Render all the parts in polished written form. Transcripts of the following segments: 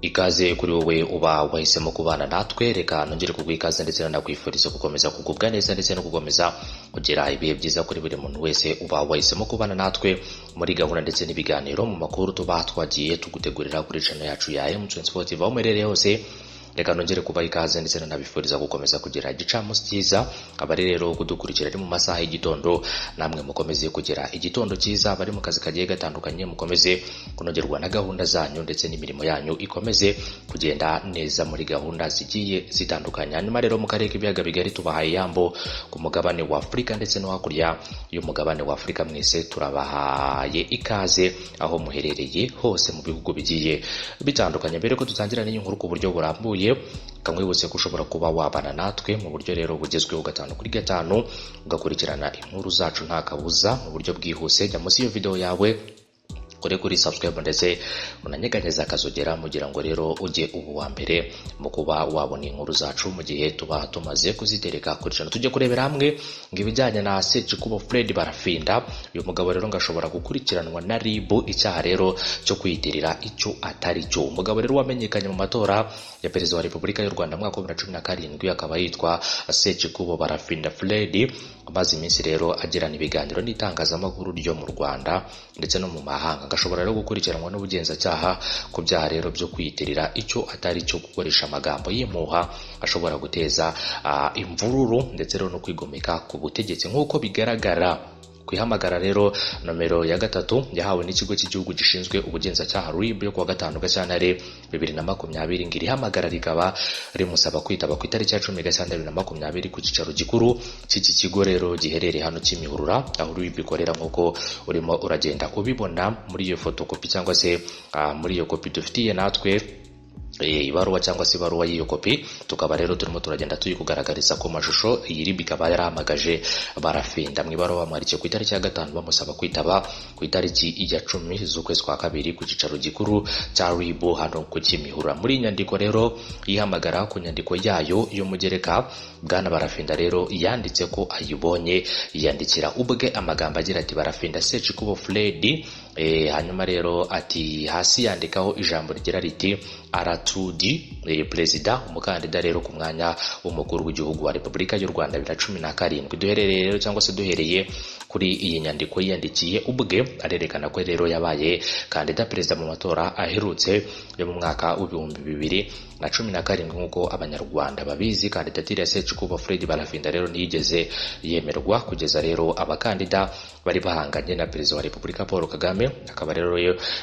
Ikaze kuri wowe uba wahisemo kubana natwe. Reka nongere kuguha ikaze ndetse nanakwifuriza gukomeza kugubwa neza ndetse no gukomeza kugira ibihe byiza kuri buri muntu wese uba wahisemo kubana natwe muri gahunda ndetse n'ibiganiro mu makuru tuba twagiye tugutegurira kuri channel yacu ya M24 TV. Aho muherereye hose, reka nongere kubaha ikaze ndetse nanabifuriza gukomeza kugira igicamunsi cyiza. Abari rero kudukurikira ari mu masaha y'igitondo, namwe mukomeze kugira igitondo cyiza. Abari mu kazi kagiye gatandukanye, mukomeze kunogerwa na gahunda zanyu ndetse n'imirimo yanyu ikomeze kugenda neza muri gahunda zigiye zitandukanye. Hanyuma rero mu karere k'ibiyaga bigari tubahaye yambo, ku mugabane wa Afurika ndetse no hakurya y'umugabane wa Afurika, mwese turabahaye ikaze aho muherereye hose mu bihugu bigiye bitandukanye. Mbere ko dutangira n'iyi nkuru ku buryo burambuye, kamwibutse ko ushobora kuba wabana natwe mu buryo rero bugezweho gatanu kuri gatanu, ugakurikirana inkuru zacu nta kabuza mu buryo bwihuse. Jya munsi y'iyo video yawe, kuri subscribe ndetse unanyeganyeza akazogera, mugira ngo rero ujye ubu wa mbere mu kuba wabona inkuru zacu mu gihe tuba tumaze kuzitereka kuri channel. Tujye kurebera hamwe ngo ibijyanye na Sekikubo Fred Barafinda. Uyu mugabo rero ngo ashobora gukurikiranwa na RIB icyaha rero cyo kwiyitirira icyo atari cyo. Umugabo rero wamenyekanye mu matora ya Perezida wa Repubulika y'u Rwanda mu mwaka wa 2017, akaba yitwa Sekikubo Barafinda Fred, amaze iminsi rero agirana ibiganiro n'itangazamakuru ryo mu Rwanda ndetse no mu mahanga, agashobora rero gukurikiranwa n'ubugenzacyaha ku byaha rero byo kwiyitirira icyo atari cyo, gukoresha amagambo y'impuha ashobora guteza imvururu ndetse rero no kwigomeka ku butegetsi, nk'uko bigaragara ku ihamagara rero nomero ya gatatu yahawe n'ikigo cy'igihugu gishinzwe ubugenzacyaha RIB yo kuwa 5 Gashyantare 2020. Ngo iri hamagara rikaba rimusaba kwitaba ku itariki ya 10 Gashyantare 2020 ku cyicaro gikuru cy'iki kigo rero giherereye hano Kimihurura, aho RIB ikorera, nk'uko urimo uragenda ubibona muri iyo fotokopi cyangwa se muri iyo kopi dufitiye natwe ibaruwa cyangwa se ibaruwa y'iyo kopi, tukaba rero turimo turagenda tuyikugaragariza ku mashusho. Iyi RIB ikaba yarahamagaje Barafinda mu ibaruwa bamwandikiye ku itariki ya 5, bamusaba kwitaba ku itariki ya 10 z'ukwezi kwa kabiri ku cyicaro gikuru cya RIB hano ku Kimihurura. Muri iyi nyandiko rero yihamagara, ku nyandiko yayo y'umugereka, bwana Barafinda rero yanditse ko ayibonye, yiyandikira ubwe amagambo agira ati: "Barafinda Sekikubo Fred." Hanyuma rero ati hasi yandikaho ijambo rigira riti aratudi perezida, umukandida rero ku mwanya w'umukuru w'igihugu wa Repubulika y'u Rwanda 2017. Duherereye rero cyangwa se duhereye kuri iyi nyandiko yiyandikiye ubwe, arerekana ko rero yabaye kandida perezida mu matora aherutse yo mu mwaka wa 2017. Nk'uko Abanyarwanda babizi, kandidatire ya Sekikubo Fred Barafinda rero ntiyigeze yemerwa kugeza rero abakandida bari bahanganye na Perezida wa Repubulika Paul Kagame, akaba rero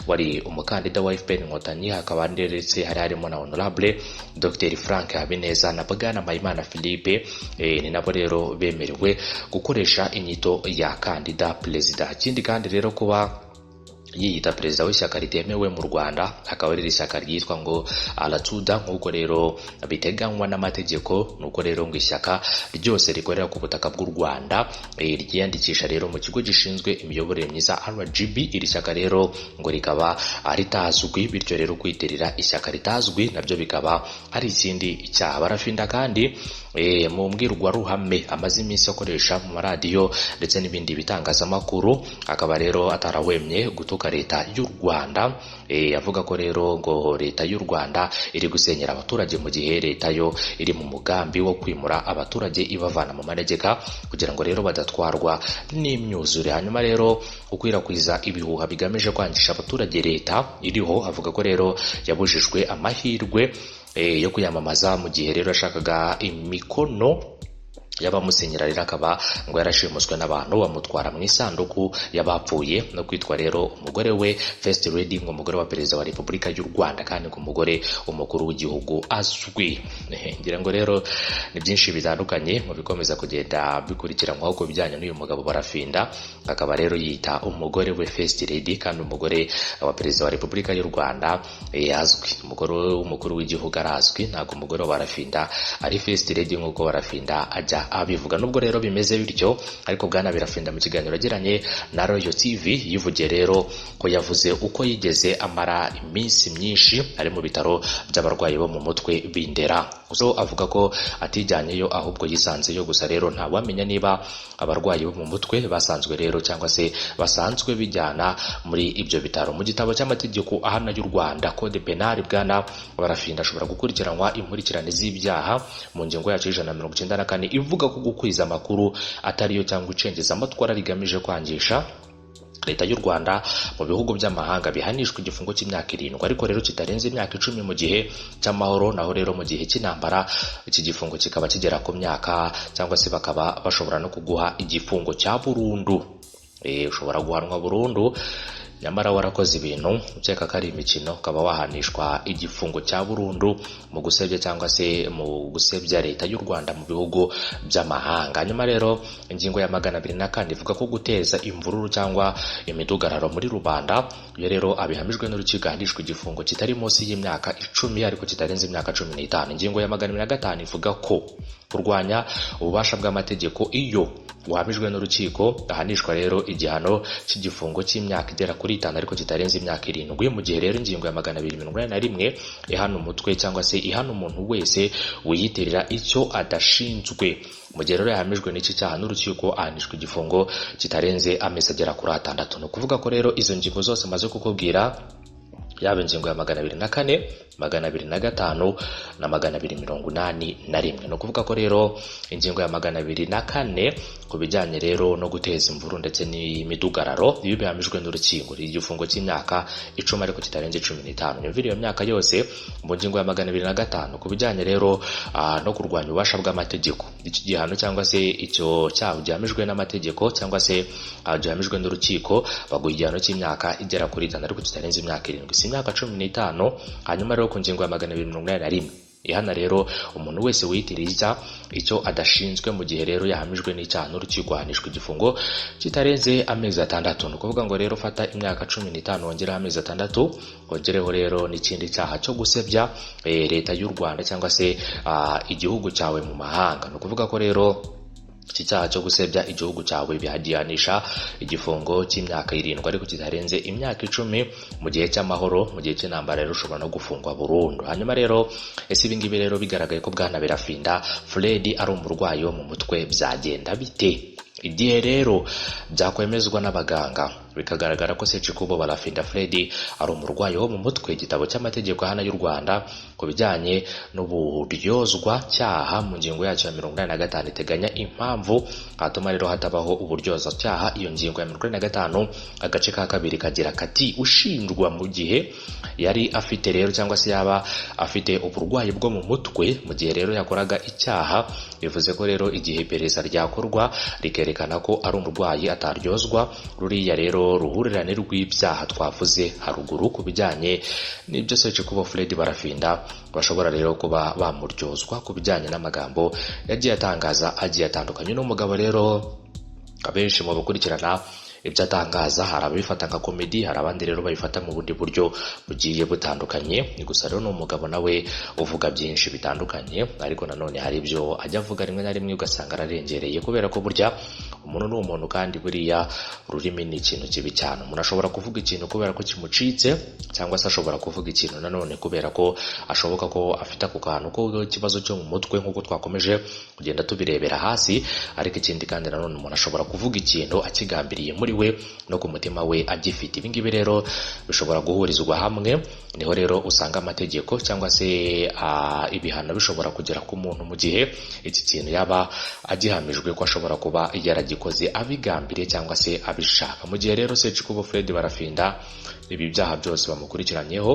wari umukandida wa FPR Inkotanyi, hakaba ndetse hari harimo na Honorable Dr Frank Habineza na bwana Mpayimana Philippe, ni nabo rero bemerewe gukoresha inyito ya kandida perezida. Ikindi kandi rero, kuba yiyita perezida w'ishyaka ritemewe mu Rwanda, akaba ari ishyaka ryitwa ngo Aratuda, nk'uko rero biteganywa n'amategeko, nuko rero ngo ishyaka ryose rikorera ku butaka bw'u Rwanda ryiyandikisha rero mu kigo gishinzwe imiyoborere myiza RGB. Iri shyaka rero ngo rikaba ritazwi, bityo rero kwitirira ishyaka ritazwi nabyo bikaba ari ikindi cyaha. Barafinda kandi mu mbwirwaruhame amaze iminsi akoresha mu maradiyo ndetse n'ibindi bitangazamakuru, akaba rero atarahwemye gutuka leta y'u Rwanda, avuga ko rero ngo leta y'u Rwanda iri gusenyera abaturage mu gihe leta yo iri mu mugambi wo kwimura abaturage ibavana mu manegeka kugira ngo rero badatwarwa n'imyuzure. Hanyuma rero gukwirakwiza ibihuha bigamije kwangisha abaturage leta iriho, avuga ko rero yabujijwe amahirwe yo kwiyamamaza mu gihe rero yashakaga imikono y'abamusenyera, rero akaba ngo yarashimuswe n'abantu bamutwara mu isanduku y'abapfuye, no kwitwa rero umugore we First Lady, ngo umugore wa Perezida wa Repubulika y'u Rwanda, kandi ngo umugore umukuru w'igihugu azwi. Ngira ngo rero ni byinshi bitandukanye mu bikomeza kugenda bikurikiranwaho ku bijyanye n'uyu mugabo Barafinda, akaba rero yita umugore we First Lady kandi umugore wa Perezida wa Repubulika y'u Rwanda azwi, umugore w'umukuru w'igihugu arazwi. Ntabwo umugore wa Barafinda ari First Lady nk'uko Barafinda ajya agenda abivuga. Nubwo rero bimeze bityo, ariko bwana Birafinda mu kiganiro yagiranye na Royal TV yivugiye rero ko yavuze uko yigeze amara iminsi myinshi ari mu bitaro by'abarwayi bo mu mutwe b'Indera. Gusa avuga ko atijyanyeyo ahubwo yisanzeyo, gusa rero ntawamenya niba abarwayi bo mu mutwe basanzwe rero cyangwa se basanzwe bijyana muri ibyo bitaro. Mu gitabo cy'amategeko ahana y'u Rwanda, Code Penal, bwana Barafinda ashobora gukurikiranwa inkurikirane z'ibyaha mu ngingo yacu y'194 ivuga ko gukwiza amakuru atariyo cyangwa icengezamatwara rigamije kwangisha Leta y'u Rwanda mu bihugu by'amahanga bihanishwa igifungo cy'imyaka 7, ariko rero kitarenze imyaka 10 mu gihe cy'amahoro, naho rero mu gihe cy'intambara iki gifungo kikaba kigera ku myaka cyangwa se bakaba bashobora no kuguha igifungo cya burundu. Ushobora guhanwa burundu nyamara warakoze ibintu ukeka ko ari imikino, ukaba wahanishwa igifungo cya burundu mu gusebya cyangwa se mu gusebya Leta y'u Rwanda mu bihugu by'amahanga. Hanyuma rero ingingo ya 204 ivuga ko guteza imvururu cyangwa imidugararo muri rubanda, iyo rero abihamijwe n'urukiko ahanishwa igifungo kitari munsi y'imyaka 10 ariko kitarenze imyaka 15. Ingingo ya 205 ivuga ko kurwanya ububasha bw'amategeko iyo wahamijwe n'urukiko ahanishwa rero igihano cy'igifungo cy'imyaka igera kuri 5 ariko kitarenze imyaka 7. Mu gihe rero ingingo ya 281 ihana umutwe cyangwa se ihana umuntu wese wiyitirira icyo adashinzwe, mu gihe rero yahamijwe n'iki cyaha n'urukiko ahanishwa igifungo kitarenze amezi agera kuri 6. Ni ukuvuga ko rero izo ngingo zose maze kukubwira, yaba ingingo ya 204, 205 na 281. Ni ukuvuga ko rero ingingo ya 204 ku bijyanye rero no guteza imvuru ndetse n'imidugararo, iyo bihamijwe n'urukiko igifungo cy'imyaka 10 ariko kitarenze 15. Nyumvira iyo myaka yose. Mu ngingo ya 205 ku bijyanye rero no kurwanya ububasha bw'amategeko, iki gihano cyangwa se icyo cyaha gihamijwe n'amategeko cyangwa se gihamijwe n'urukiko, baguha igihano cy'imyaka igera kuri 5 ariko kitarenze imyaka 7, si imyaka 15. Hanyuma rero ku ngingo ya 281 ihana rero umuntu wese wiyitiriza icyo adashinzwe, mu gihe rero yahamijwe n'icyaha n'urukiko ahanishwa igifungo kitarenze amezi 6. Ni ukuvuga ngo rero fata imyaka 15 wongereho amezi 6, wongereho rero n'ikindi cyaha cyo gusebya Leta y'u Rwanda cyangwa se igihugu cyawe mu mahanga. Ni ukuvuga ko rero iki cyaha cyo gusebya igihugu cyawe bihagihanisha igifungo cy'imyaka 7 ariko kitarenze imyaka 10 mu gihe cy'amahoro, mu gihe cy'intambara rero ushobora no gufungwa burundu. Hanyuma rero ese ibi ngibi rero bigaragaye ko bwana Birafinda Fred ari umurwayi wo mu mutwe, byagenda bite? Igihe rero byakwemezwa n'abaganga bikagaragara ko Sekikubo Barafinda Fred ari umurwayi wo mu mutwe, igitabo cy'amategeko ahana y'u Rwanda ku bijyanye n'uburyozwa cyaha mu ngingo yacyo ya 85 iteganya impamvu hatuma rero hatabaho uburyoza cyaha. Iyo ngingo ya 85 agace ka kabiri kagira kati: ushinjwa mu gihe yari afite rero cyangwa se yaba afite uburwayi bwo mu mutwe mu gihe rero yakoraga icyaha, bivuze ko rero igihe iperereza ryakorwa rikerekana ko ari umurwayi ataryozwa ruriya rero ruhurirane rw'ibyaha twavuze haruguru ku bijyanye n'ibyo Sekikubo Fred Barafinda bashobora rero kuba bamuryozwa ku bijyanye n'amagambo yagiye atangaza agiye atandukanye. N'umugabo rero abenshi mu bakurikirana ibyo atangaza hari ababifata nka komedi, hari abandi rero babifata mu bundi buryo bugiye butandukanye. Gusa rero ni umugabo nawe uvuga byinshi bitandukanye, ariko nanone hari ibyo ajya avuga rimwe na rimwe ugasanga ararengereye, kubera ko burya umuntu ni umuntu kandi buriya ururimi ni ikintu kibi cyane. Umuntu ashobora kuvuga ikintu kubera ko kimucitse, cyangwa se ashobora kuvuga ikintu nanone kubera ko ashoboka ko afite ako kantu ko ikibazo cyo mu mutwe, nk'uko twakomeje kugenda tubirebera hasi. Ariko ikindi kandi nanone umuntu ashobora kuvuga ikintu akigambiriye muri we no ku mutima we agifite. Ibi ngibi rero bishobora guhurizwa hamwe, niho rero usanga amategeko cyangwa se ibihano bishobora kugera ku muntu mu gihe iki kintu yaba agihamijwe ko ashobora kuba yaragikoze abigambiriye cyangwa se abishaka. Mu gihe rero Sekikubo Fred Barafinda ibi byaha byose bamukurikiranyeho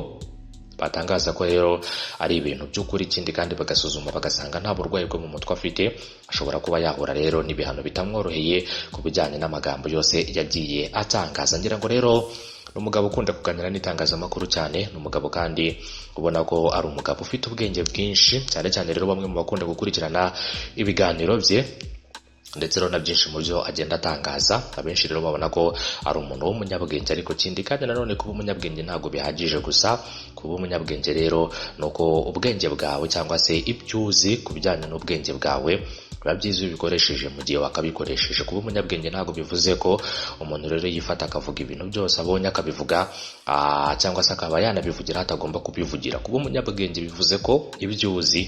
batangaza ko rero ari ibintu by'ukuri, ikindi kandi bagasuzuma bagasanga nta burwayi bwo mu mutwe afite, ashobora kuba yahura rero n'ibihano bitamworoheye ku bijyanye n'amagambo yose yagiye atangaza. Ngira ngo rero ni umugabo ukunda kuganira n'itangazamakuru cyane, ni umugabo kandi ubona ko ari umugabo ufite ubwenge bwinshi cyane cyane rero bamwe mu bakunda gukurikirana ibiganiro bye ndetse rero na byinshi mu byo agenda atangaza, abenshi rero babona ko ari umuntu w'umunyabwenge. Ariko kindi kandi nanone kuba umunyabwenge ntabwo bihagije gusa, kuba umunyabwenge rero ni uko ubwenge bwawe cyangwa se ibyo uzi ku bijyanye n'ubwenge bwawe Biba byiza iyo ubikoresheje mu gihe wakabikoresheje. Kuba umunyabwenge ntabwo bivuze ko umuntu rero yifata akavuga ibintu byose abonye akabivuga, cyangwa se akaba yanabivugira aho atagomba kubivugira. Kuba umunyabwenge bivuze ko ibyo uzi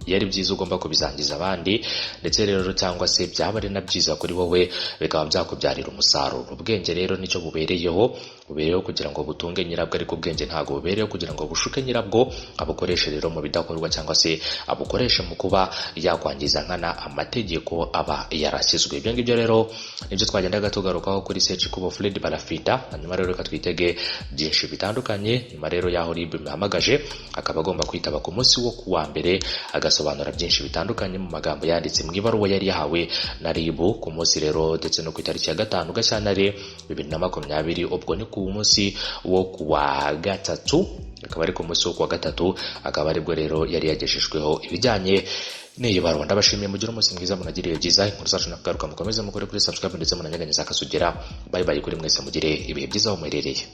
iyo ari byiza ugomba kubisangiza abandi, ndetse rero cyangwa se byaba ari na byiza kuri wowe bikaba byakubyarira umusaruro. Ubwenge rero nicyo bubereyeho, bubereyeho kugira ngo butunge nyirabwo, ariko ubwenge ntabwo bubereyeho kugira ngo bushuke nyirabwo, abukoreshe rero mu bidakorwa cyangwa se abukoreshe mu kuba yakwangiza nkana amategeko aba yarashyizwe. Ibyo ngibyo rero nibyo twagendaga tugarukaho kuri Sekikubo Fred Barafinda. Hanyuma rero reka twitege byinshi bitandukanye nyuma rero y'aho RIB imuhamagaje, akaba agomba kwitaba ku munsi wo kuwa mbere, agasobanura byinshi bitandukanye mu magambo yanditse mu ibaruwa yari yahawe na RIB ku munsi rero ndetse no ku itariki ya 5 Gashyantare 2020. Ubwo ni ku munsi wo kuwa gatatu, akaba ari ku munsi wo kuwa gatatu, akaba aribwo rero yari yagejejweho ibijyanye n'iyi baruwa. Ndabashimiye, mugire umunsi mwiza, munagiriye byiza. Inkuru zacu nakagaruka, mukomeze mukore kuri subscribe ndetse munanyeganyeza akazugera. Bye bye kuri mwese, mugire ibihe byiza aho muherereye.